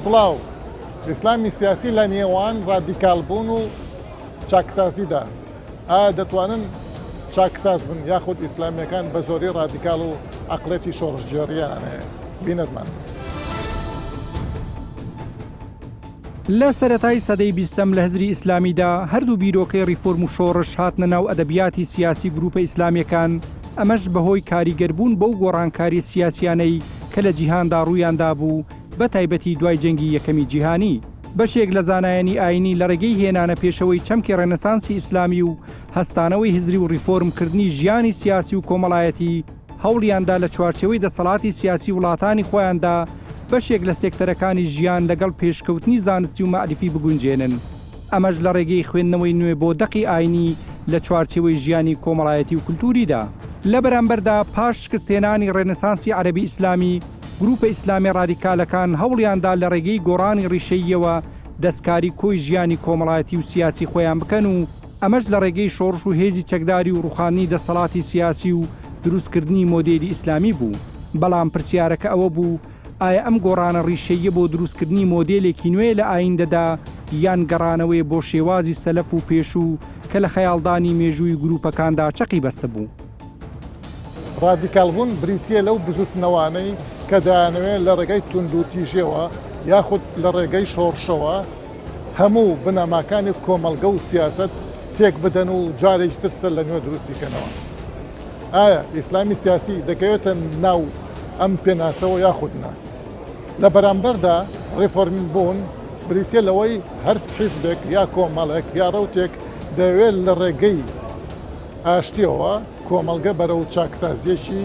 سڵاو. ئیسلامی سیاسی لە نێوان ڕادیکاڵبوون و چاکسازیدا، ئایا دەتوانن چاکساز بن یاخود ئیسلامییەکان بە زۆری ڕادیکاڵ و عەقڵێتی شۆڕشگێڕییان هەیە؟ بینەرمان بن. لە سەرەتای سەدەی بیستەم لە هزری ئیسلامیدا هەردوو بیرۆکەی ڕیفۆرم و شۆڕش هاتنە ناو ئەدەبیاتی سیاسی گروپە ئیسلامیەکان، ئەمەش بەهۆی کاریگەربوون بەو گۆڕانکاریە سیاسیانەی کە لە جیهاندا ڕوویاندابوو بە تایبەتی دوای جەنگی یەکەمی جیهانی. بەشێک لە زانایانی ئایینی لە ڕێگەی هێنانە پێشەوەی چەمکی ڕێنسانسی ئیسلامی و هەستانەوەی هزری و ڕیفۆرم کردنی ژیانی سیاسی و کۆمەڵایەتی هەوڵیاندا لە چوارچێوەی دەسەڵاتی سیاسی وڵاتانی خۆیاندا بەشێک لە سێکتەرەکانی ژیان لەگەڵ پێشکەوتنی زانستی و مەعریفی بگونجێنن، ئەمەش لە ڕێگەی خوێندنەوەی نوێ بۆ دەقی ئاینی لە چوارچێوەی ژیانی کۆمەڵایەتی و کولتووریدا. لە بەرامبەردا پاش شکستهێنانی ڕێنسانسی عەرەبی ئیسلامی، گرووپە ئیسلامیە ڕادیکالەکان هەوڵیاندا لە ڕێگەی گۆڕانی ڕیشەییەوە دەستکاری کۆی ژیانی کۆمەڵایەتی و سیاسی خۆیان بکەن و ئەمەش لە ڕێگەی شۆڕش و هێزی چەکداری و ڕوخاندنی دەسەڵاتی سیاسی و دروستکردنی مۆدێلی ئیسلامی بوو. بەڵام پرسیارەکە ئەوە بوو ئایا ئەم گۆڕانە ڕیشەییە بۆ دروستکردنی مۆدێلێکی نوێ لە ئایندەدا یان گەڕانەوەیە بۆ شێوازی سەلەف و پێشوو کە لە خەیاڵدانی مێژووی گروپەکاندا چەقی بەستبوو؟ ڕادیکاڵبوون بریتییە لەو بزووتنەوانەی کە دەیانەوێت لە ڕێگەی توندوتیژییەوە یاخود لە ڕێگەی شۆڕشەوە هەموو بنەماکانی کۆمەڵگە و سیاسەت تێک بدەن و جارێکی تر سەر لە نوێ دروستی کەنەوە. ئایا ئیسلامی سیاسی دەکەوێتە ناو ئەم پێناسەوە یاخود نا؟ لە بەرامبەردا ڕیفۆرم بوون بریتییە لەوەی هەر حیزبێک یا کۆمەڵێک یا ڕەوتێک دەیەوێت لە ڕێگەی ئاشتیەوە کۆمەڵگە بەرەو چاکسازیەکی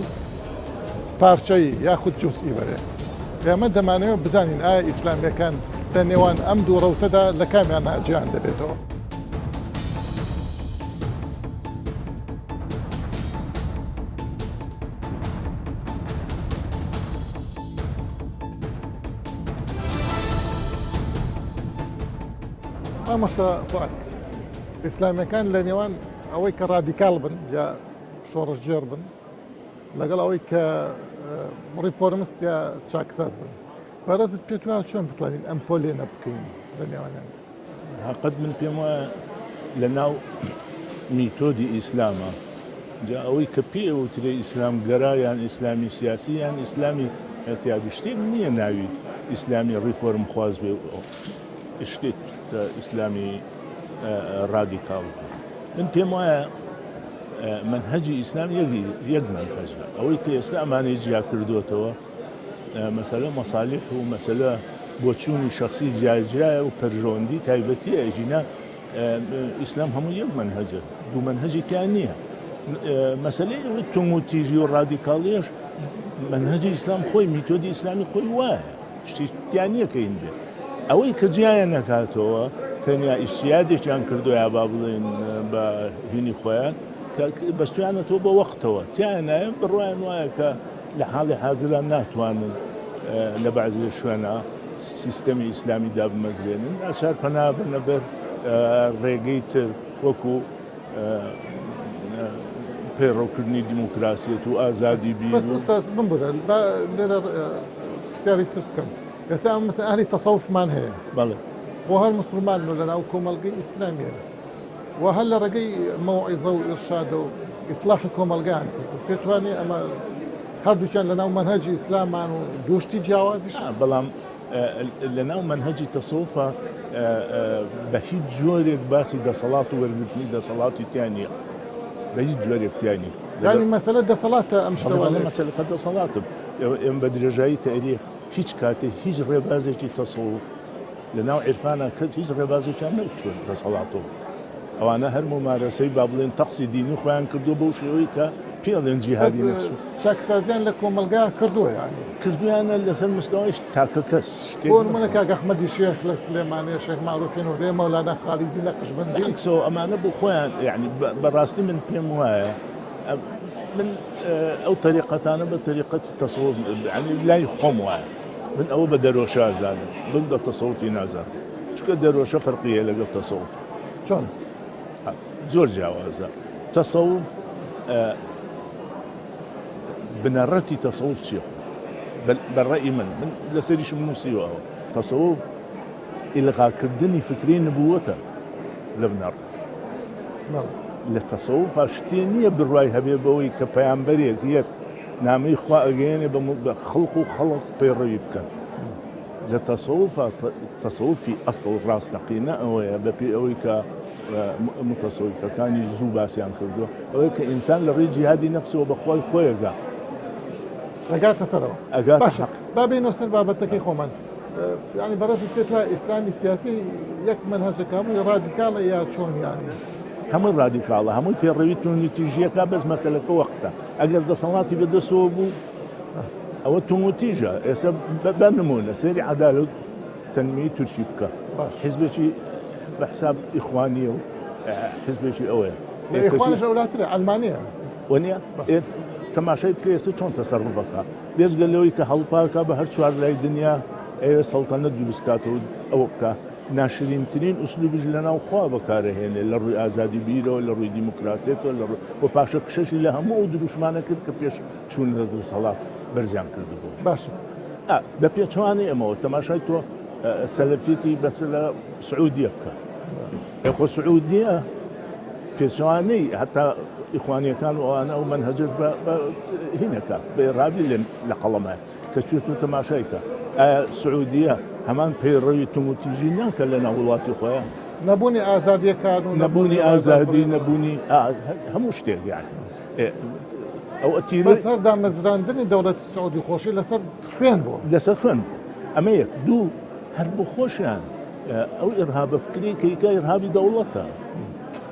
پارچەیی یاخود جوزئی بەرێ. ئێمە دەمانەوێت بزانین ئایا ئیسلامیەکان لە نێوان ئەم دوو ڕەوتەدا لە کامیانە جێیان دەبێتەوە؟ مامۆستا فوئاد، ئیسلامیەکان لە نێوان ئەوەی کە ڕادیکاڵ بن یا شۆڕشگێڕ بن لەگەڵ ئەوەی کە ڕیفۆرمست یا چاکساز بن بەڕێزت پێت وایە چۆن بتوانین ئەم پۆلێنە بکەین لە نێوانیان؟ هەقەت من پێم وایە لە ناو میتۆدی ئیسلامە جا ئەوەی کە پێ ئەوترێ ئیسلام گەرا یان ئیسلامی سیاسی یان ئیسلامی اعتیادی شتێک نییە ناوی ئیسلامی ڕیفۆرم خواز بێ شتێک ئیسلامی ڕادیکاڵ من پێم وایە مەنهەجی ئیسلام یەک مەنهەجە ئەوەی کە ئێستا ئەمانەی جیا کردوێتەوە مەسەلە مەسالیح و مەسەلە بۆچوونی شخصی جیاجیایە و پەرژەوەندی تایبەتیە ئەگینا ئیسلام هەموو یەک مەنهەجە دوو مەنهەجی تیا نییە مەسەلەی ئەوەی توند و تیژی و ڕادیکاڵیش مەنهەجی ئیسلام خۆی میتۆدی ئیسلامی خۆی وایە شتی تیا نییە کە هین بێت ئەوەی کە جیایان نەکاتەوە تەنیا ئیشتیادێکیان کردو یا با بڵێن بە هینی خۆیان کە بەستویانەتەوە بە وەختەوە تیایان نایە بڕوایان وایە کە لە حاڵی حازرا ناتوانن لە بەعزی شوێنە سیستەمی ئیسلامی دابمەزرێنن ناچار پەنا بنە بەر ڕێگەی تر وەکو پەیڕەوکردنی دیموکراسیەت و ئازادی بیر بەس ئوستاز بمبورە با لێرە پرسیاری تر بکەم ئێستا ئەم مەسەلەن ئەهلی تەسەوفمان هەیە بەڵێ خۆ هەر موسڵمانن و لەناو کۆمەڵگەی ئیسلامییە و هەر لە ڕێگەی مەوعیزە و ئیرشادە و ئیسلاحی کۆمەڵگەیان کردووە پێت وانییە ئەمە هەردووکیان لەناو مەنهەجی ئیسلامان و دوو شتی جیاوازیشن؟ بەڵام لەناو مەنهەجی تەسەوفا بە هیچ جۆرێک باسی دەسەڵات و وەرگرتنی دەسەڵاتی تیا نییە بە هیچ جۆرێک تیا نییە. یانی مەسەلە دەسەڵاتە ئەم شتە بەڵێ مەسەلەکە دەسەڵاتە ئێمە بە درێژایی تاریخ هیچ کاتێ هیچ ڕێبازێکی تەسەوف لە ناو عیرفانا کەس هیچ ڕێبازێکیان نەوتووە دەسەڵاتەوە ئەوانە هەر مومارەسەی با بڵێن تەقسی دینی خۆیان کردووە بەو شێوەی کە پێڵێن جیهادی بەس نەفس و چاکسازیان لە کۆمەڵگا کردووە یانی کردویانە لەسەر مستەوای تاکە کەس شتێک بۆ نمونە نەکردووە. کاک ئەحمەدی شێخ لە سلێمانێ شێخ مەعروفی نوری مەولانا خالیدی نەقشبەندی بەعکسەوە ئەمانە بۆ خۆیان یانی بەڕاستی من پێم وایە من ئەو تەریقەتانە بە تەریقەتی تەسەوف یانی لای خۆم وایە من ئەوە بە دەرۆشە ئەزانم من بە تەسەوفی نازانم چونکە دەرۆشە فەرقی هەیە لەگەڵ تەسەوف چۆن؟ زۆر جیاوازە تەسەوف بنەڕەتی تەسەوف چییە بە ڕەئی من من لەسەریشم نووسیوە ئەوە. تەسەوف ئیلغاکردنی فکرەی نبووەتە لە بنەڕەت. لە تەسەوفا شتێ نییە بڕوای هەبێ بەوەی کە پەیامبەرێک یەک نامەی خوا ئەگەیەنێ بە خەڵق و خەڵق پەیڕەوی بکەن. لە تەسەوفا تەسەوفی ئەسڵ ڕاستەقینە ئەوەیە بەپێی ئەوەی کە متەسەوفەکانی زوو باسیان کردووە ئەوەیە کە ئینسان لە ڕێی جیهادی نەفسەوە بە خوای خۆی ئەگا. ئەگاتە سەرەوە. ئەگاتە باشە حەق. با بێینەوە سەر بابەتەکەی خۆمان. یانی بەڕێزت پێت وایە ئیسلامی سیاسی یەک مەنهەجەکە هەمووی ڕادیکاڵە یا چۆن یانی؟ هەمووی ڕادیکاڵە، هەمووی پێڕەوی توندوتیژییەکە، بەس مەسەلەکە وەختە. ئەگەر دەسەڵاتی بەدەستەوە بوو ئەوە توندوتیژە. ئێستا بە نموونە سەیری عەدالە و تەنمیەی تورکی بکە، حیزبێکی بە حساب ئیخوانییە و حیزبێکی ئەوەیە. ئیخوانیش ئەولاترە، عەلمانییە. وەنیە؟ تەماشای بکە ئێستا چۆن تەسەروف ئەکا. بێجگە لەوەی کە هەڵپاکە بە هەر چوارلای دنیا ئەیەوێ سەڵتەنەت دروست کاتەوە ئەوە بکا ناشرینترین ئوسلوبیش لەناو خوا بەکارەهێنێ لە ڕووی ئازادی بیرەوە لە ڕووی دیموکراسیەتەوە لە ڕووی و پاشەکشەشی لە هەموو ئەو دروشمانە کرد کە پێش چوون لە دەسەڵات بەرزیان کردبوو. باشە. ئا بە پێچەوانەی ئەمەوە تەماشای تۆ سەلەفیەتی بەس لە سعودیە بکە. ئێ خۆ سعودیە پێچەوانەی هەتا ئیخوانیەکان و ئەوانە ئەو مەنهەجەش بە هینەکە بە ئێرهابی لێ لە قەڵەمە کە چوێت و تەماشای کە ئایا سعودیە هەمان پەیڕەوی توندوتیژی ناکە لە ناو وڵاتی خۆیان؟ نەبوونی ئازادیەکان و نەبوونی ئازادی نەبوونی هەموو شتێک یان ئەو ئەتیرە بەس هەر دامەزراندنی دەوڵەتی سعودی خۆشی لەسەر خوێن بوو لەسەر خوێن بوو ئەمە یەک دوو هەر بۆ خۆشیان ئەو ئیرهابە فکری کە ئیکا ئیرهابی دەوڵەتە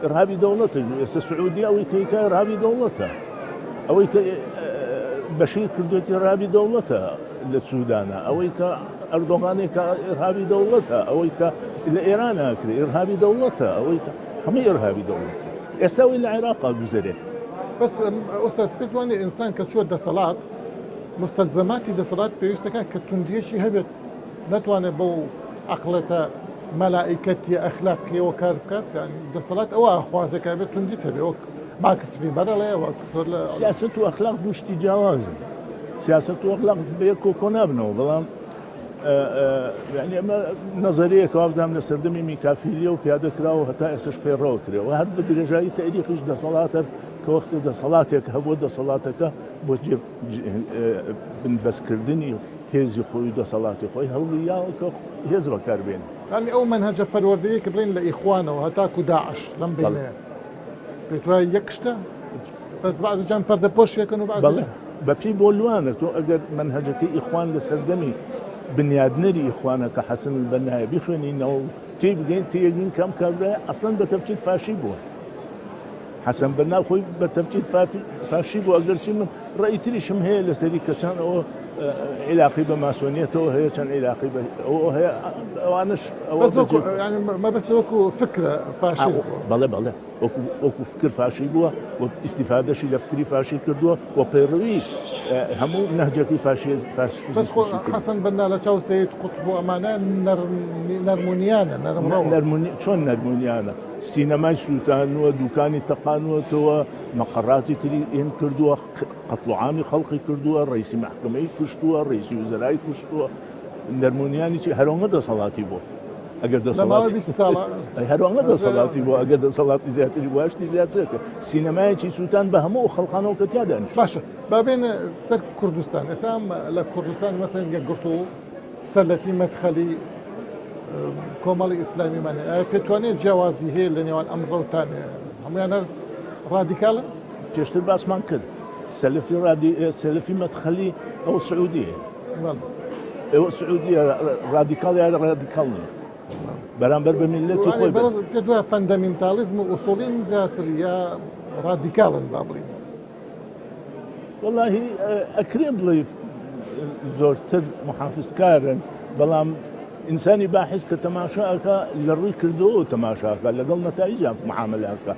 ئیرهابی دەوڵەتە ئێستا سعودی ئەوەی کە ئیکا ئیرهابی دەوڵەتە ئەوەی کە بەشیر کردوێتی ئیرهابی دەوڵەتە لە سوودانە ئەوەی کە ئەردۆغانێکە ئیرهابی دەوڵەتە ئەوەی کە لە ئێران ئاکرێ ئیرهابی دەوڵەتە ئەوەی کە هەموو ئیرهابی دەوڵەت ئێستا ئەوەی لە عێراقا گوزەرێ بەس ئوستاز پێت وانیە ئینسان کە چووە دەسەڵات مستەلزەماتی دەسەڵات پێویستەکە کە توندیەکی هەبێت نەتوانێت بەو عەقڵێتە مەلائیکەتیە ئەخلاقیەوە کار بکات یانی دەسەڵات ئەوە ئاخوازێ کە ئەبێت توندیت هەبێ وەک ماکس ڤیبەر ئەڵێ وەک زۆر لە سیاسەت و ئەخلاق دوو شتی جیاوازن سیاسەت و ئەخلاق بەیەک کۆ کۆ نابنەوە بەڵام یعنی ئەمە نەزەریەکە وابزانم لە سەردەمی میکافیلیە و پیادە کراوە هەتا ئێستش پەیڕەوە کرێ و هەر بە درێژایی تاریخیش دەسەڵاتە کە وەختێ دەسەڵاتێک هەبووە دەسەڵاتەکە بۆ جێ بنبەستکردنی هێزی خۆی و دەسەڵاتی خۆی هەوڵی یاوە کە هێز بەکار بێنێ. یانی ئەو مەنهەجە پەروەردەیەی کە بڵێین لە ئیخوانەوە هەتاکو داعش لەم بەینەیە پێت وایە یەک شتە؟ بەس بەعزی جان پەردەپۆشیەکەن و بەعزی بەڵێ بە پێی بۆلوانە تۆ ئەگەر مەنهەجەکەی ئیخوان لە سەردەمی بنیادنەری ئیخوانە کە حەسەن البەنایە بیخوێنینەوە و تێی بگەین تێگەین کە ئەم کابرایە ئەسڵەن بە تەفکیر فاشی بووە. حەسەن بەنا خۆی بە تەفکیر فاشی بوو ئەگەرچی من ڕەئی تریشم هەیە لەسەری کە چەند ئەوە عیلاقی بە ماسۆنیەتەوە هەیە چەند عیلاقی بە ئەوە هەیە ئەوانش مەبەست وەکو فکرە فاشی بەڵێ بەڵێ وەکو فکر فاشی بووە و ئیسیفادەشی لە فکری فاشی کردووە و پەیڕەوی هەموو نەهجەکەی فاشی حەسەن بەنا لە چاو سید قوتب و ئەمانە نەرمونیانە نەرمونی چۆن نەرمونیانە سینەمای سووتاندووە، دووکانی تەقاندووەتەوە، مەقەڕاتی تری ئین کردووە، قەتڵوعامی خەڵقی کردووە، ڕەئیسی مەحکەمەی کوشتووە، ڕەئیسی وزەرای کوشتووە، نەرمونیانی چی هەرۆنگە دەسەڵاتی بۆ ئەگەر دەسەڵاتی هەرۆنگە دەسەڵاتی بۆ ئەگەر دەسەڵاتی زیاتری بۆ شتی زیاتر کرد سینەمایەکی سووتان بە هەموو خەڵقانەوە کە تیا دانیشت. باشە با بێنە سەر کوردستان ئێستا لە کوردستان مەسەن یەکگرتوو سەلەفی مەدخەلی کۆمەڵی ئیسلامیمان هەیە ئایا پێتوانێت جیاوازی هەیە لە نێوان ئەم ڕەوتانەیە هەمویان هەر ڕادیکالن؟ پێشتر باسمان کرد سەلەفی ڕادی سەلەفی مەدخەلی ئەو سعودیە ئەوە سعودیە ڕادیکاڵ یا ڕادیکاڵ نیە بەرامبەر بە میللەتی خۆی پێت وایە فەندەمینتاڵیزم و ئوسوڵین زیاتر یا ڕادیکاڵن با بڵێین؟ وەڵاهی ئەکرێ بڵێ زۆرتر محافزکارن بەڵام ئینسانی باحث کە تەماشا ئەکا لە ڕووی کردەوە تەماشاکە لەگەڵ نەتایجا معاملە ئەکا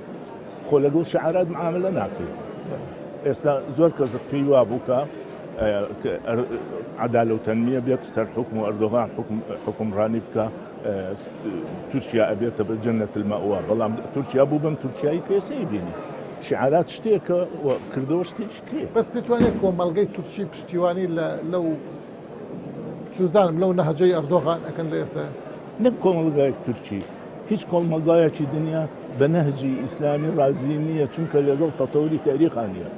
خۆ لەگەڵ شعارات معاملە ناکرێت ئێستا زۆر کەس پێی وابوو کە عەدالە و تەنمیە بێت سەر حکم و ئەردۆغان حکومڕانی بکە تورکیا ئەبێتە بە جەنەت المەوا بەڵام تورکیا بوو بەم تورکیایی کە ئێستا بینی شعارات شتێکە و کردەوە شتێکی ترە. بەس پێتوانێت کۆمەڵگەی تورکی پشتیوانی لە لەو. چوزانم لەو نەهجەی ئەردۆغان ئەکەن لە ئێستا؟ نەک کۆمەڵگای تورکی، هیچ کۆمەڵگایەکی دنیا بە نەهجی ئیسلامی ڕازی نییە، چونکە لەگەڵ تەتەوری تاریخا نییە،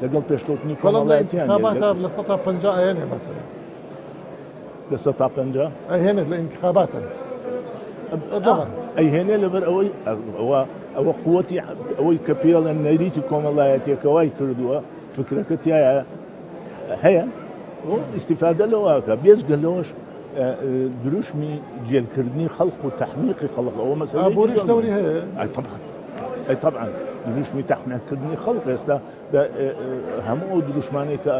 لەگەڵ پێشکەوتنی بەڵام لە کۆمەڵایەتیان نییە. ئینتخاباتا 50% ئەیەنێ مەسەلەن. 50%؟ ئەیهێنێت لە ئینتخاباتا ئەردۆغان. ئەیهێنێ لەبەر ئەوەی ئەوە ئەوە قوتی ئەوەی کە پێڵێن نەریتی کۆمەڵایەتیەکە وای کردووە فکرەکە تیایە هەیە ئیسیفادە لەوەکە بێجگە لەوەش دروشمی گێلکردنی خەڵق و تەحمیقی خەڵق ئەوە مەسەلەی ئابووریش دەوری هەیە ئەی طبعا ئەی طبعا دروشمی تەحمیقکردنی خەڵق ئێستا هەموو ئەو دروشمانەی کە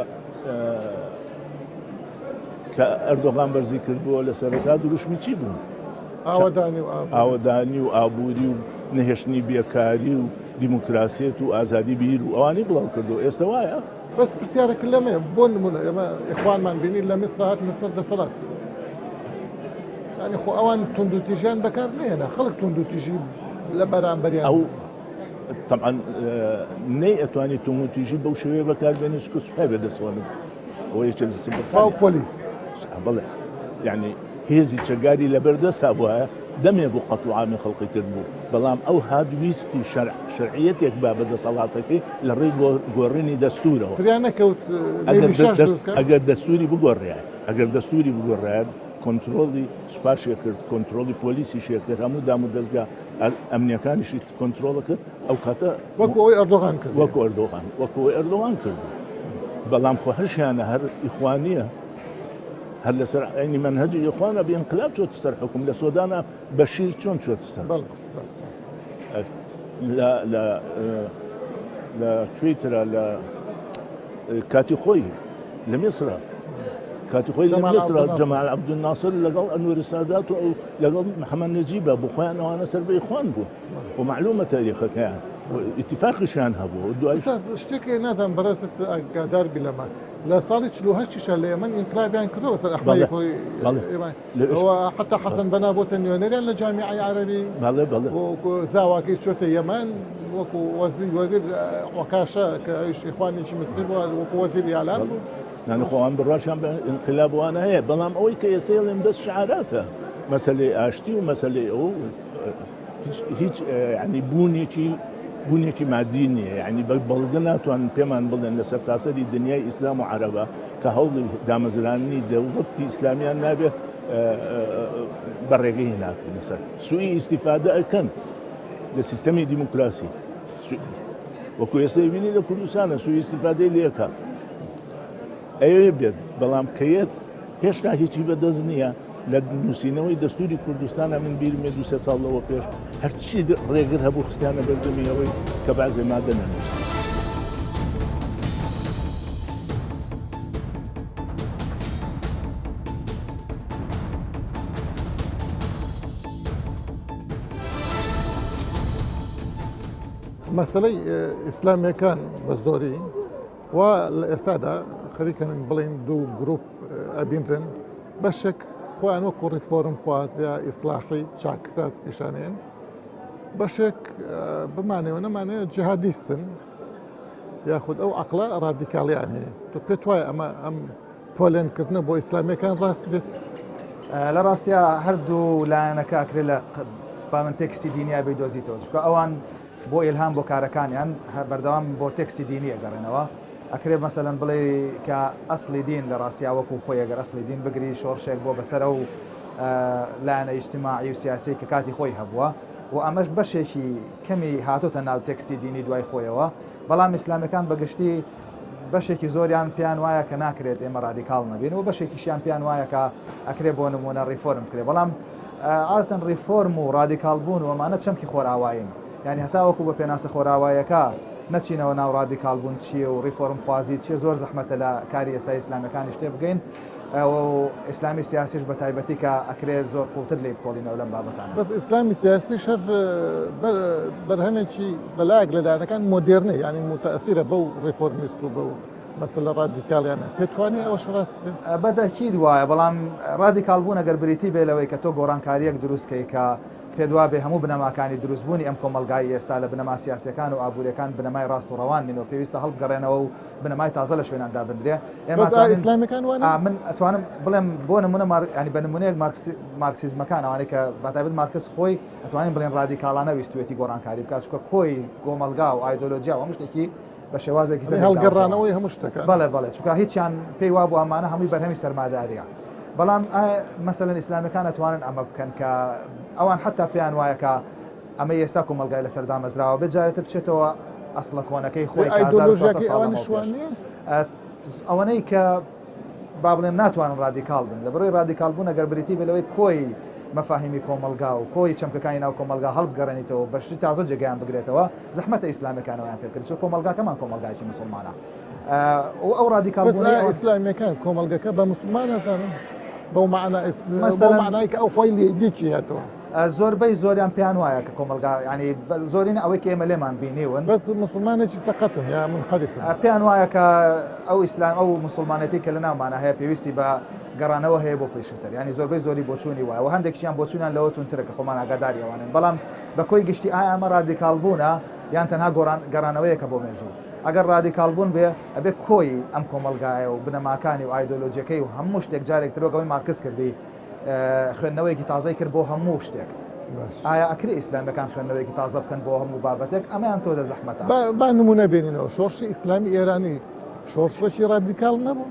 کە ئەردۆغان بەرزی کردووە لە سەرەتا دروشمی چی بوون؟ ئاوەدانی و ئاوەدانی و ئابووری و نەهێشتنی بێکاری و دیموکراسیەت و ئازادی بیر و ئەوانەی بڵاو کردو ئێستا وایە. بەس پرسیارەکە لەمەیە بۆ نمونە ئێمە ئیخوانمان بینی لە میسر هاتنە سەر دەسەڵات یعنی خۆ ئەوان توندوتیژیان بەکار نێنا خەڵک توندوتیژی لە بەرامبەریان ئەو طبعا نەی ئەتوانی توندوتیژی بەو شێوەیە بەکار بێنێ چونکە سوپای بەدەستەوە نەبوو ئەوە یەکێک لە سوپا و پۆلیس بەڵێ یعنی هێزی چەکداری لەبەردەست هەبوایە دەمێ بوو قەتڵ و عامی خەڵقی کردبوو، بەڵام ئەو هات ویستی شەرع شەرعیەتێک با بە دەسەڵاتەکەی لە ڕێی گۆڕینی دەستوورەوە. فریا نەکەوت نەیلی شاش دروست کات. ئەگەر دەستووری بگۆڕیایە، ئەگەر دەستووری بگۆڕایە کۆنترۆڵی سوپاشی کرد، کۆنترۆڵی پۆلیسیشی کرد، هەموو دام و دەزگا ئەمنیەکانیشی کۆنترۆڵ کرد، ئەو کاتە وەکو ئەوەی ئەردۆغان کرد. وەکو ئەردۆغان، وەکو ئەوەی ئەردۆغان کردی. بەڵام خۆ هەشیانە هەر ئیخوانیە. هەر لەسەر عەینی مەنهەجی ئیخوانە بە ئینقلاب چۆتە سەر حوکم لە سۆدانا بەشیر چۆن چۆتە سەر لە لە لە کوێی ترا لە کاتی خۆی لە میسرا کاتی خۆی لە میسرا جەمال عەبدولناسر لەگەڵ ئەنوەر سادات و لەگەڵ محەممەد نەجیبە بۆ خۆیان ئەوانە سەر بە ئیخوان بوون و معلومە تاریخەکەیان ئیتیفاقیشیان هەبوو دوای شتێک نازانم بەڕێزت ئاگادار بی لەمە لە ساڵی 48 یشا لە یەمەن ئینقلابیان کردووە بەسەر ئەحمەدی کوڕی ئەوە حتا حەسەن بەنا بۆتە نوێنەریان لە جامیعەی عەرەبی زاواکەی چۆتە یەمەن وەکو وەزیر وەزیر عکاشە کە ئەویش ئیخوانێکی میسری بووە وەکو وەزیر ئیعلام بوو. یانی خۆ ئەوان بڕواشیان بە ئینقلاب وانە هەیە بەڵام ئەوەی کە ئێستا ئەڵێن بەس شعاراتە مەسەلەی ئاشتی و مەسەلەی ئەو هیچ یعنی بوونێکی بوونێکی مادی نییە یعنی بە بەڵگە ناتوانن پێمان بڵێن لە سەرتاسەری دنیای ئیسلام و عەرەبە کە هەوڵی دامەزراننی دەوڵەتی ئیسلامیان نابێت بە ڕێگەی هێناتونە سەر سوئی ئیسیفادە ئەکەن لە سیستەمی دیموکراسی وەکو ئێستا بینی لە کوردستانە سوئی ئیسیفادەی لێکە ئەوێ بێت بەڵام کەیەت هێشتا هیچی بەدەست نییە لە نووسینەوەی دەستووری کوردستانا من بیرمێ دوو سێ ساڵ لەوە پێش هەرچی ڕێگر هەبوو خستیانە بەردەمی ئەوەی کە بەعزێ مادە نەنووسن. مەسەلەی ئیسلامیەکان بە زۆری و لە ئێستادا خەریکن بڵین دوو گروپ ئەبینرن بەشێک خۆیان وەکو ڕیفۆرم خواز یا ئیسلاحی چاکساز پیشانێن بەشێک بمانەوە نەمانەیە جیهادیستن یاخود ئەو عقلە ڕادیکاڵیان هەیە تۆ پێت وایە ئەمە ئەم پۆلێنکردنە بۆ ئیسلامیەکان ڕاست بێت؟ لە ڕاستیا هەردوو لایەنەکە ئەکرێت لە بامن تێکستی دینیا بیدۆزیتەوە چونکە ئەوان بۆ ئیلهام بۆ کارەکانیان بەردەوام بۆ تێکستی دینی ئەگەڕێنەوە ئەکرێ مەسەلەن بڵێ کە ئەسڵی دین لە ڕاستیا وەکو خۆی ئەگەر ئەسڵی دین بگری شۆڕشێک بۆ بەسەر ئەو لایەنە ئیجتماعی و سیاسی کە کاتی خۆی هەبووە و ئەمەش بەشێکی کەمی هاتۆتە ناو تێکستی دینی دوای خۆیەوە بەڵام ئیسلامیەکان بەگشتی بەشێکی زۆریان پێیان وایە کە ناکرێت ئێمە ڕادیکاڵ نەبین و بەشێکیشیان پێیان وایە کە ئەکرێ بۆ نمونە ڕیفۆرم بکرێ بەڵام عادەتەن ڕیفۆرم و ڕادیکاڵ بوون و ئەمانە چەمکی خۆرئاوایین یانی هەتاوەکو بە پێناسە خۆرئاوایەکە نەچینەوە ناو ڕادیکاڵ بوون چییە و ڕیفۆرم خوازی چییە زۆر زەحمەتە لە کاری ئێستای ئیسلامیەکانیش تێبگەین و ئیسلامی سیاسیش بە تایبەتی کە ئەکرێ زۆر قوڵتر لێی بکۆڵینەوە لەم بابەتانە. بەس ئیسلامی سیاسیش هەر بەرهەمێکی بەلایەک لە لایەنەکان مۆدێرنە یانی موتەئەسیرە بەو ڕیفۆرمیست و بەو مەسەلە ڕادیکاڵیانە پێت وانیە ئەوەش ڕاست بێ؟ بە تەئکید وایە بەڵام ڕادیکاڵ بوون ئەگەر بریتی بێ لەوەی کە تۆ گۆڕانکارییەک دروست کەی کە. پێت وابێ هەموو بنەماکانی دروستبوونی ئەم کۆمەڵگای ئێستا لە بنەما سیاسیەکان و ئابووریەکان بنەمای ڕاست و ڕەوان نین و پێویستە هەڵبگەڕێنەوە و بنەمای تازە لە شوێنان دابندرێ. ئێمە بەس ئایا ئیسلامیەکان وا نین؟ من ئەتوانم بڵێم بۆ نمونە مار یانی بە نمونەیەک مارکسیزمەکان ئەوانەی کە بە تایبەت مارکس خۆی ئەتوانین بڵێن ڕادیکاڵانە ویستوێتی گۆڕانکاری بکات چونکە کۆی کۆمەڵگا و ئایدۆلۆجیا و هەموو شتێکی بە شێوازێکی تر هەڵگەڕانەوەی هەموو شتەکان بەڵێ بەڵێ چونکە هیچیان پێی وابوو ئەمانە هەمووی بەرهەمی سەرماداریە بەڵام مەسەلەن ئیسلامیەکان ئەتوانن ئەمە بکەن کە ئەوان حتا پێیان وایە کە ئەمە ئێستا کۆمەڵگای لەسەر دامەزراوە بێت جارێتر بچێتەوە ئەسڵە کۆنەکەی خۆی ئایدۆلۆژیاکەی ئەوانیش وا نییە؟ ئەوەنەی کە با بڵێن ناتوانن ڕادیکاڵ بن لە بڕی ڕادیکاڵ بوون ئەگەر بریتی بێ لەوەی کۆی مەفاهیمی کۆمەڵگا و کۆی چەمکەکانی ناو کۆمەڵگا هەڵبگەڕێنیتەوە بە شتی تازە جێگەیان بگرێتەوە زەحمەتە ئیسلامیەکانەوەیان پێ بکرێت چونکە کۆمەڵگاکەمان کۆمەڵگایەکی مسوڵمانە و ئەو ڕادیکاڵ بەس بوونەی ئایا ئەوان ئیسلامیەکان کۆمەڵگەکە بە مسوڵمان ئەزانن بەو مەعنا ئیس- بەو مەسەلەن مەعنای کە ئەو خۆی لێ لێکی هاتەوە زۆربەی زۆریان پێیان وایە کە کۆمەڵگا یانی زۆرینە ئەوەی کە ئێمە لێمان بینیون. بەس موسڵمانێکی سەقەتن یا منحەریفن. پێیان وایە کە ئەو ئیسلام ئەو موسڵمانێتی کە لە ناومانە هەیە پێویستی بە گەڕانەوە هەیە بۆ پێشووتر یانی زۆربەی زۆری بۆچوونی وایە و هەندێکیشیان بۆچوونیان لەوە توندترە کە خۆمان ئاگاداری ئەوانین بەڵام بە کۆی گشتی ئایا ئەمە ڕادیکاڵ بوونە یان تەنها گۆڕان گەڕانەوەیەکە بۆ مێژوو ئەگەر ڕادیکاڵ بوون بێ ئەبێ کۆی ئەم کۆمەڵگایە و بنەماکانی و ئایدۆلۆجیەکەی و هەموو شتێک جارێک تر وەک ئەوەی مارکس کردی خوێندنەوەیەکی تازەی کرد بۆ هەموو شتێک. ئایا ئەکرێ ئیسلامیەکان خوێندنەوەیەکی تازە بکەن بۆ هەموو بابەتێک؟ ئەمەیان تۆزە زەحمەتە. با نمونە بێنینەوە، شۆڕشی ئیسلامی ئێرانی شۆڕشێکی ڕادیکاڵ نەبوو؟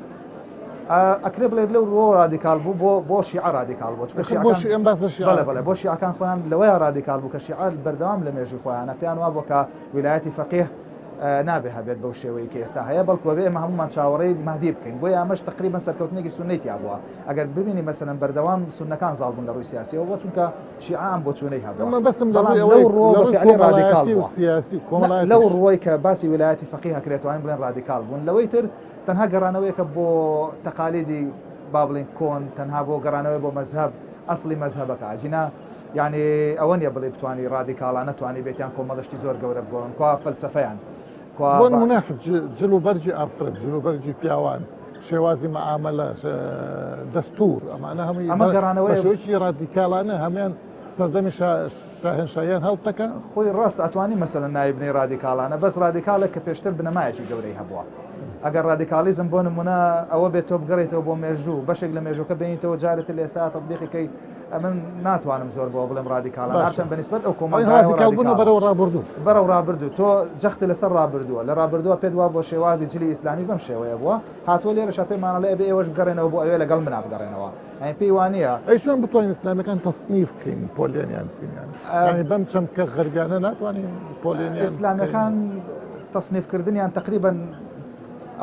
ئەکرێ بڵێت لەو ڕووەوە ڕادیکاڵ بوو، بۆ بۆ شیعە ڕادیکاڵ بوو، چونکە شیعەکان بۆ شیعە باس لە شیعە بەڵێ بەڵێ بۆ شیعەکان خۆیان لەوەیا ڕادیکاڵ بوو کە شیعە بەردەوام لە مێژووی خۆیانە پێیان وابووە کە ویلایەتی فەقیه نابێ هەبێت بەو شێوەی کە ئێستا هەیە، بەڵکو ئەبێ ئێمە هەموومان چاوەڕێی مەهدی بکەین، بۆیە ئەمەش تەقریبەن سەرکەوتنێکی سوننەی تیا بووە، ئەگەر ببینی مەسەلەن بەردەوام سوننەکان زاڵ بوون لە ڕووی سیاسیەوە بۆ چونکە شیعە ئەم بۆچوونەی هەبووە، مەبەستم لە بەڵام ڕووی لەو ئەوەی ڕووەوە لە بە ڕووی فیعلی ڕادیکاڵ کۆمەڵایەتی و بووە، سیاسی و نا کۆمەڵایەتیش. لەو ڕووەی کە باسی ویلایەتی فەقیه ئەکرێت توانین بڵێن ڕادیکاڵ بوون، لەوەی تر تەنها گەڕانەوەیەکە بۆ تەقالیدی با بڵێین کۆن، تەنها بۆ گەڕانەوەیە بۆ مەزهەب، ئەسڵی مەزهەبەکە، ئەگینا یانی ئەوە نیە بڵێی بتوانی ڕادیکاڵانە توانیبێتیان کۆمەڵە شتی زۆر گەورە بگۆڕن کوا فەلسەفەیان کوا بۆ نمونە جل و بەرگی ئافرەت جل و بەرگی پیاوان شێوازی مەعامەلە دەستور ئەمانە هەمووی ئەمە گەڕانەوەی بە شێوەیەکی ڕادیکاڵانە هەمان سەردەمی شاهنشاهیان هەڵتەکە خۆی ڕاست ئەتوانی مەسەلەن ناوی بنێی ڕادیکاڵانە بەس ڕادیکاڵێک کە پێشتر بنەمایەکی گەورەی هەبووە ئەگەر ڕادیکاڵیزم بۆ نمونە ئەوە بێت تۆ بگەڕێیتەوە بۆ مێژوو بەشێک لە مێژووکە بێنیتەوە جارێتر لە ئێستا تەتبیقی کەی ئەمن ناتوانم زۆر بۆ بڵێم ڕادیکاڵە هەرچەند بە نیسبەت ئەو کۆمەڵگایەوە ڕادیکاڵ بەرەو ڕابردوو بەرەو ڕابردوو تۆ جەخت لەسەر ڕابردووە لە ڕابردووە پێت وا بۆ شێوازی جلی ئیسلامی بەم شێوەیە بووە هاتووە لێرەشە پێمانەڵێ ئەبێ ئێوەش بگەڕێنەوە بۆ ئەوێ لەگەڵ منا بگەڕێنەوە یانی پێی وانییە ئەی چۆن بتوانین ئیسلامیەکان تەسنیف بکەین پۆلێنیان بکەین یانی بەم چەمکە غەربیانە ناتوانین پۆلێنیان ئیسلامیەکان تەسنیفکردنیان تقریبا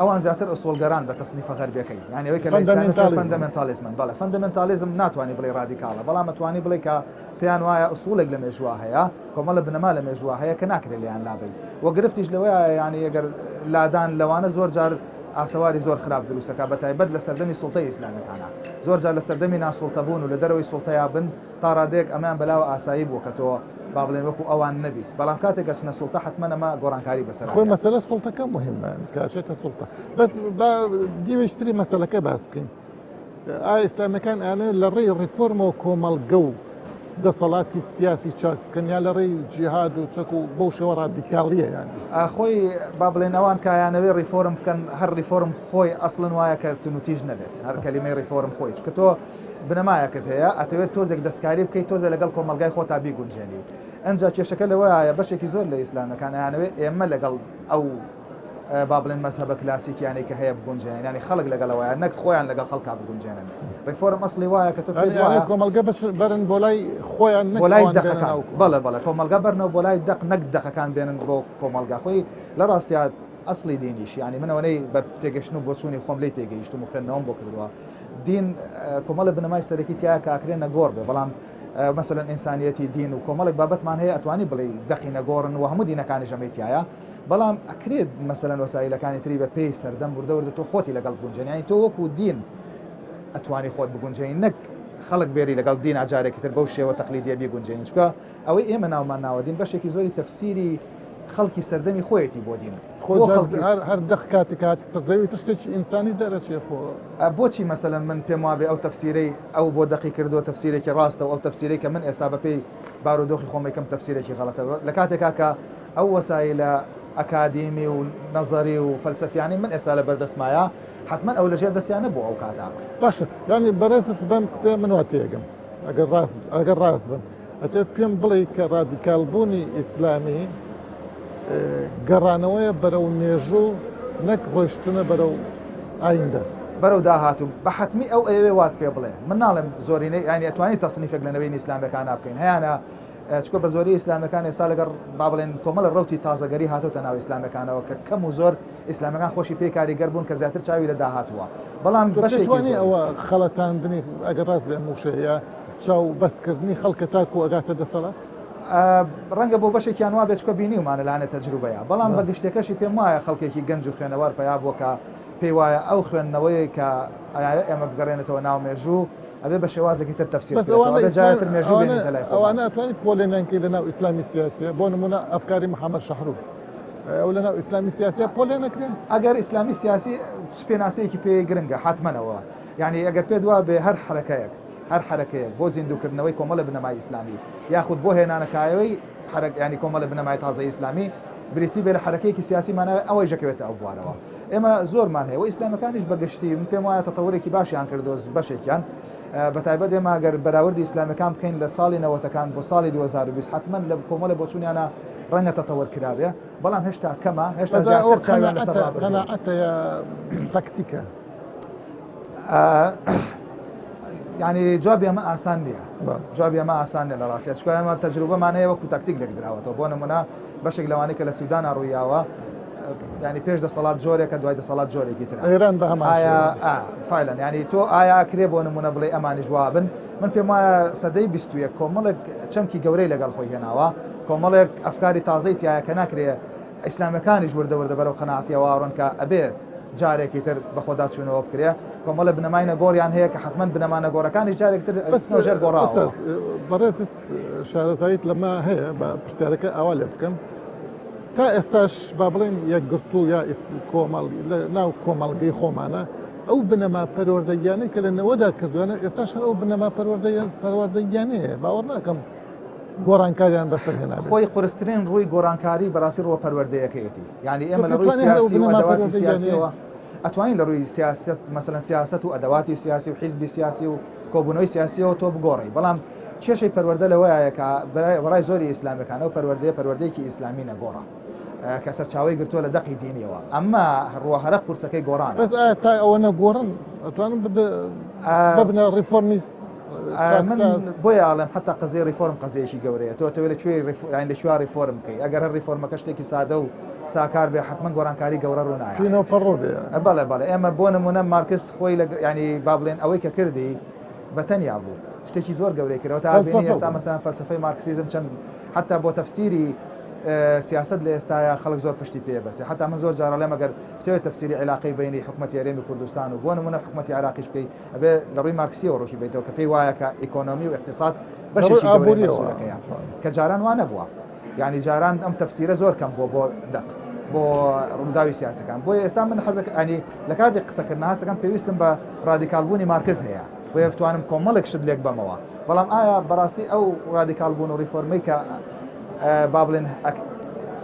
ئەوان زیاتر ئوسوڵگەران بە تەسنیفە غەربیەکەی یانی ئەوەی کە لە ئیسلامی فەندەمێنتالیزمن بەڵێ فەندەمێنتالیزم ناتوانانی بڵێ ڕادیکاڵە بەڵام ئەتوانی بڵێ کە پێیان وایە ئوسوڵێک لە مێژووە هەیە کۆمەڵە بنەما لە مێژووە هەیە کە ناکرێت لێیان لابەی و گرفتیش لەوەیە یانی ئەگەر لادان لەوانە زۆر جار ئاسەواری زۆر خراپ دروستەکە بە تایبەت لە سەردەمی سوڵتەی ئیسلامیەکانە زۆر جار لە سەردەمی ناسوڵتەبوون و لە دەرەوەی سوڵتەیا بن تا ڕادەیەک ئەمەیان بەلاوە ئاسایی بووە کە تۆ با بڵێن وەکو ئەوان نەبیت، بەڵام کاتێک ئەچنە سوڵتە حەتمەن ئەمە گۆڕانکاری بەسەرا خۆی دێت. مەسەلە سوڵتەکە موهیمە کە ئەچێتە سوڵتە بەس با دیوێکی تری مەسەلەکە باس بکەین ئایا ئیسلامیەکان ئەیانەوێت لە ڕێی ڕیفۆرمەوە کۆمەڵگە و دەسەڵاتی سیاسی چاک بکەن یا لە ڕێی جیهاد و چەک و بەو شێوە ڕادیکاڵیە یان خۆی با بڵێن ئەوان کە ئەیانەوێت ڕیفۆرم بکەن هەر ڕیفۆرم خۆی ئەسڵن وایە کە توندوتیژ نەبێت هەر کەلیمەی ڕیفۆرم خۆی چونکە تۆ بنەمایەکت هەیە ئەتەوێت تۆزێک دەستکاری بکەیت تۆزێ لەگەڵ کۆمەڵگای خۆتا بیگونجێنی ئەنجا کێشەکە لەوەیە بەشێکی زۆر لە ئیسلامەکان ئەیانەوێت ئێمە لەگەڵ ئەو با بڵێن مەزهەبە کلاسیکیانەی کە هەیە بگونجێنن یانی خەڵک لەگەڵەوەیە نەک خۆیان لەگەڵ خەڵکا بگونجێنن ڕیفۆرم ئەسڵی وایە کە تۆ پێت وایە کۆمەڵگە بەرن بۆ لای خۆیان بۆ لای دەقەکان بەڵێ بەڵێ کۆمەڵگە بەرنەوە بۆ لای دەق نەک دەقەکان بێنن بۆ کۆمەڵگا خۆی لە ڕاستیا ئەسڵی دینیش یانی من ئەوەنەی بە تێگەشتن و بۆچوونی خۆم لێی تێگەیشتم و خوێندنەوەم بۆ کردووە دین کۆمەڵە بنەمای سەرەکی تایە کە ئەکرێ نەگۆڕ بێ بەڵام مەسەلەن ئینسانیەتی دین و کۆمەڵێک بابەتمان هەیە ئەتوانی بڵێ دەقی نەگۆڕن و هەموو دینەکانی ژەمەی تایە بەڵام ئەکرێت مەسەلەن وەسایلەکانی تری بە پێی سەردەم وردە وردە تۆ خۆتی لەگەڵ بگونجێنی یانی تۆ وەکو دین ئەتوانی خۆت بگونجێنی نەک خەڵک بێری لەگەڵ دین ئاجارێکی تر بەو شێوە تەقلیدیە بیگونجێنی چونکە ئەوەی ئێمە ناومان ناوە دین بەشێکی زۆری تەفسیری خەڵکی سەردەمی خۆیەتی بۆ دین. خۆ هەر دەق کاتی کاتی سەر زەوی تر شتێکی ئینسانی دەرەچێ خۆ. بۆچی مەسەلەن من پێم وابێ ئەو تەفسیرەی ئەو بۆ دەقی کردووە تەفسیرێکی ڕاستە و ئەو تەفسیرەی کە من ئێستا بەپێی بارودۆخی خۆم ئەیکەم تەفسیرێکی غەڵەتە لە کاتێکا کە ئەو وەسایلە ئەکادیمی و نەزەری و فەلسەفیانەی من ئێستا لە بەردەستمایە حەتمەن ئەو لەژێر دەستیا نەبوو ئەو کاتە. باشە یانی بەڕێزت بەم قسەیە من وا تێگەم ئەگەر ڕاست ئەگەر ڕاست بم ئەتەوێت پێم بڵێی کە ڕادیکال بوونی ئیسلامی گەڕانەوەیە بەرەو مێژوو نەک ڕۆیشتنە بەرەو ئایندە. بەرەو داهاتوو بە حەتمی ئەو ئەیەوێ وات پێ بڵێ من ناڵێم زۆرینەی یانی ئەتوانی تەسنیفێک لە نەوەی ئیسلامیەکانا بکەین هەیانە چکە بە زۆری ئیسلامەکان ئێستا لەگەڵ با بڵێن کۆمەڵە ڕوتی تازەگەری هاتۆتە ناو ئیسلامەکانەوە کە کەم و زۆر ئیسلامەکان خۆشی پێی کاریگەر بوون کە زیاتر چاوی لە داهاتووە بەڵام بەشێکی ئەوە خەڵەتاندنی ئەگەر ڕاست بێ موشەیە چاو بەسکردنی خەڵکە تاکو ئەگاتە دەسەڵات؟ ڕەنگە بۆ بەشێکیان وابێت چکە بینیومانە لانێ تەجروبەیە بەڵام بە گشتەکەشی پێم وایە خەڵکێکی گەنج و خوێنەوار پەیا بووە کە پێی وایە ئەو خوێندنەوەی کە ئەیاوێ ئێمە بگەڕێنێتەوە ناو مێژوو ئەبێ بە شێوازێکی تر تەفسیر بەس بکرێتەوە ئەوانە ئەبێ ئیسلام جارێ تر مێژوو ئەوانە بێنیتە لای خۆمان. ئەوانە ئەتوانی پۆلێنیان کەی لەناو ئیسلامی سیاسیە بۆ نمونە ئەفکاری محەمەد شەحرور ئەو لەناو ئیسلامی سیاسیە پۆلێن ئەکرێ؟ ئەگەر ئیسلامی سیاسی چ پێناسەیەکی پێ گرنگە حەتمەنەوە یانی ئەگەر پێت وابێ هەر حەرەکەیەک هەر حەرەکەیەک بۆ زیندووکردنەوەی کۆمەڵە بنەمای ئیسلامی یاخود بۆ هێنانەکایەوەی حەرەک یانی کۆمەڵە بنەمای تازەی ئیسلامی بریتی بێ لە حەرەکەیەکی سیاسی ماناوێ ئەوەیش دەکەوێتە ئەو بوارەوە ئێمە زۆرمان هەیە و ئیسلامەکانیش بە گشتی من پێم وایە تەتەورێکی باشیان کردووە بەشێکیان بە تایبەت ئێمە گەر بەراوردی ئیسلامەکان بکەین لە ساڵی نەوەتەکان بۆ ساڵی 2020 حتمما لە کۆمەڵە بۆچوونیانە ڕەنگە تەتەوەر کرابێ بەڵام هێشتا کەمە هێشتا زیاتر چاویان لەسەر ڕابردووە. قەناعەتە یا تەکتیکە؟ یعنی جوابی ئەمە ئاسان نییە جوابی ئەمە ئاسان نیە لە ڕاستە چکە ئەمە تەجروبەمان هەیە وەکو تاکتیک لێک دراوەتەوە بۆ نمونە بەشێک لەوانەی کە لە سوودانا ڕوویاوە ینی پێش دەسەڵات جۆرێکە دوای دەسەڵات جۆرێکی تر ئێران بە هەمان ئایا فعلا ینی تۆ ئایا کرێ بۆ نمونە بڵێ ئەمانیش وابن من پێم وایە سەدەی 21 کۆمەڵێک چەمکی گەورەی لەگەڵ خۆی هێناوە کۆمەڵێک ئەفکاری تازەی تایە کە ناکرێ ئیسلامەکانیش وردە وردە بەرەو قەناعەتی ئەوە ئەڕۆن کە ئەبێت جارێکی تر بەخۆداچوونەوە بکرێ، کۆمەڵێ بنەمای نەگۆڕیان هەیە کە حەتمەن بنەما نەگۆڕەکانیش جارێکی تر بەس ئەچنەوە ژێر گۆڕاوەوە. ئوستاز بەڕێزت شارەزاییت لەمە هەیە با پرسیارەکە ئاوا لێ بکەم تا ئێستاش با بڵێین یەکگرتوو یا کۆمەڵ لە ناو کۆمەڵگەی خۆمانە ئەو بنەما پەروەردەییانەی کە لە نەوەدا کردویانە ئێستاش هەر ئەو بنەما پەروەردەییانەیە باوەڕ ناکەم گۆڕانکاریان بەسەر هێنابێت. خۆی قورسترین ڕووی گۆڕانکاری بەڕاستی ڕووە پەروەردەیەکەیەتی یانی تۆ ئێمە لە ڕووی پێتوانێ هەر ئەو سیاسی و بنەما ئەدەواتی پەروەردەییانەیە؟ سیاسیەوە ئەتوانین لە ڕووی سیاسەت مەسەلەن سیاسەت و ئەدەواتی سیاسی و حیزبی سیاسی و کۆبوونەوەی سیاسیەوە تۆ بگۆڕی بەڵام کێشەی پەروەردە لەوەیە کە بەڕای زۆری ئیسلامەکان ئەو پەروەردەیە پەروەردەیەکی ئیسلامی نەگۆڕە کە سەرچاوەی گرتووە لە دەقی دینیەوە ئەمە ڕووە هەرە قورسەکەی گۆڕانە. بەس ئایا تا ئەوە نەگۆڕن ئەتوانن ببنە ڕیفۆرمیست؟ من بۆیە ئاڵێم حتا قەزیەی ڕیفۆرم قەزیەیەکی گەورەیە تۆ ئەتەوێ لە کوێی ڕیفۆرم لە کوێ ڕیفۆرم بکەی ئەگەر هەر ڕیفۆرمەکە شتێکی سادە و ساکار بێ حتمما گۆڕانکاری گەورە ڕوو نایە پینە و پەڕۆ بێ بەڵێ بەڵێ ئێمە بۆ نمونە مارکس خۆی لە ینی با بڵێن ئەوەی کە کردی بە تەنیا بوو شتێکی زۆر گەورەی کردەوە تا بینی ئێستا مەسەلەن فەلسەفەی مارکسیزم چەند حتا بۆ تەفسیری سیاست لە ئێستاە خەڵک زۆر پشتی پێ بەسێ حتا من زۆر جارەڵێم ئەگەر بتەوێت تەفسیری عیلاقەی بینی حکوومەتی هەرێمی کوردستان و بۆ نمونە حکوومەتی عراقیش بکەی ئەبێ لە ڕووی مارکسیەوە ڕووی بیتەوە کە پێی وایە کە ئیکۆنۆمی و ئیقتیساد بەشێکی گەورەی مەسئولەکەیە کە جاران وا نەبووە یعنی جاران ئەم تەفسیرە زۆر کەم بووە بۆ دەق بۆ ڕووداوی سیاسەکان بۆیە ئێستا من حەزەک ئەنی لە کاتی قسەکردن هەستەکەم پێویستم بە ڕادیکال بوونی مارکس هەیە بۆیە بتوانم کۆمەڵێک شت لێک بەمەوە بەڵام ئایا بەڕاستی ئەو ڕادیکال بوون و ڕیفۆرمەی کە با بڵێن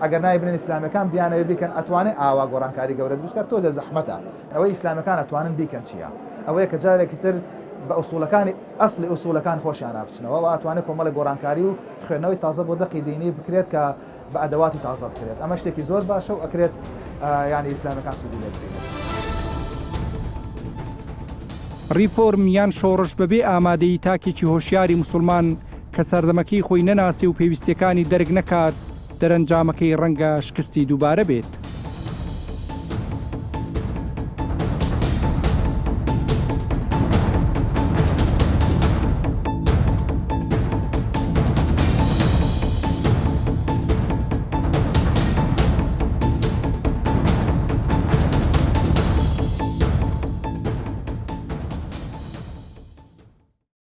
ئەگەر ناوی بنێن ئیسلامیەکان بیانەوێ بیکەن ئەتوانێ ئاوا گۆڕانکاری گەورە دروست کات تۆزێ زەحمەتە ئەوەی ئیسلامەکان ئەتوانن بیکەن چییە؟ ئەوەیە کە جارێکی تر بە ئوسوڵەکانی ئەسڵی ئوسوڵەکان خۆشیانا بچنەوە و ئەتوانێت کۆمەڵێک گۆڕانکاری و خوێندنەوەی تازە بۆ دەقی دینی بکرێت کە بە ئەدەواتی تازە بکرێت ئەمە شتێکی زۆر باشە و ئەکرێت یانی ئیسلامەکان سوودی لێ ببینن. ڕیفۆرم یان شۆڕش بەبێ ئامادەیی تاکێکی هۆشیاری موسوڵمان کە سەردەمەکەی خۆی نەناسێ و پێویستیەکانی دەرک نەکات، دەرەنجامەکەی ڕەنگە شکستی دووبارە بێت.